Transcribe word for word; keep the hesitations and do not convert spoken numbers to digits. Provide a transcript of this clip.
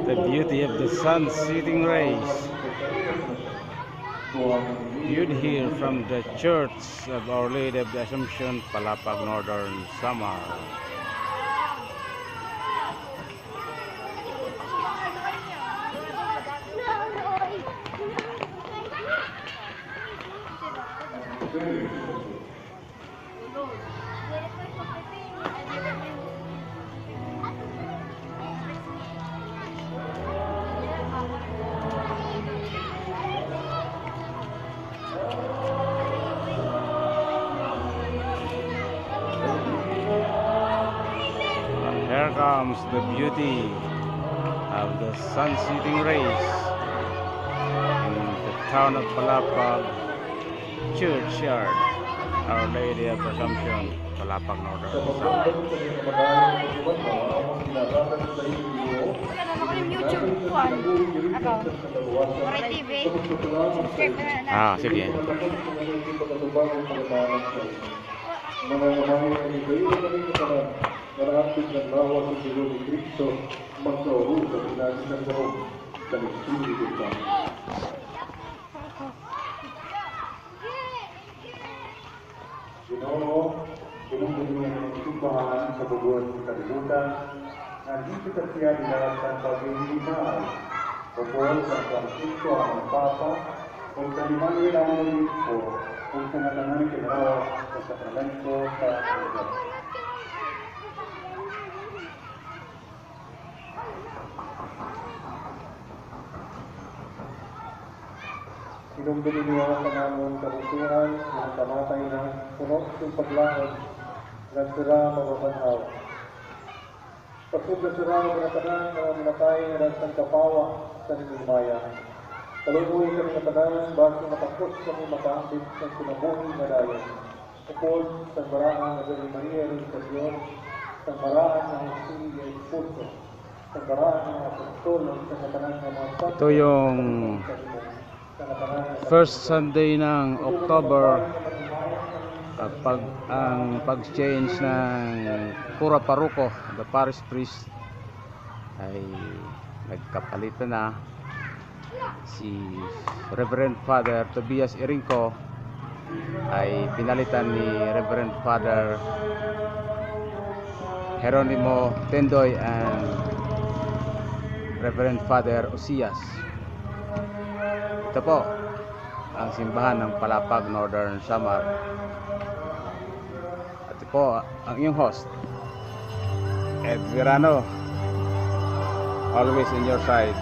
The beauty of the sun setting rays. Viewed here from the Church of Our Lady of the Assumption, Palapag, Northern Samar. Here comes the beauty of the sun setting rays in the town of Palapag. Churchyard, Our Lady of Assumption, Palapag, Northern Samar. Ano ko yung YouTube? Kuan. Ako. Waray T V. Subscribe na na. Ah, sige. Mga babae, ang kayo na kami sa mga narapit ng lawas sa Ginoo ni Kristo, magkauro sa pinagis ng loob ng Espiritu Santo. Ginoo, Ginoo, Ginoo, Ginoo, simbahan sa bug-os nga kalibutan, nga dito sa siya nila sa paghihimaw, bukod sa Francisco ang Papa, ug sa Emmanuel ang Obispo, ug sa ngatanan kinarawas sa sakramento sa Pagkakas. Hinumdumi niya sa namon kabugtoan nga nakamatay na, puno sin paglaom nga sira mababanhaw. Pasugla sira nga tanan nga mga minatay nga nagsan kapawa sa naghihimayan. Kaluoy kami nga tanan, basi matapos kami makaambit sa kinabuhi nga dayon. Upod sang baraan nga Birhen Maria, Reyna sa Dios, sang baraan nga Jose nga esposo, sang baraan nga mga apostol, ug sa ngatanan nga mga santo. Ito yung first Sunday ng October, ah, pag, ang pag-change ng kura paroko, the parish priest, ay nagkapalitan na. Si Reverend Father Tobias Iringco ay pinalitan ni Reverend Father Jeronimo Tendoy and Reverend Father Osias. Ito po ang simbahan ng Palapag, Northern Samar. Ito po ang iyong host, Ed Verano, always in your side.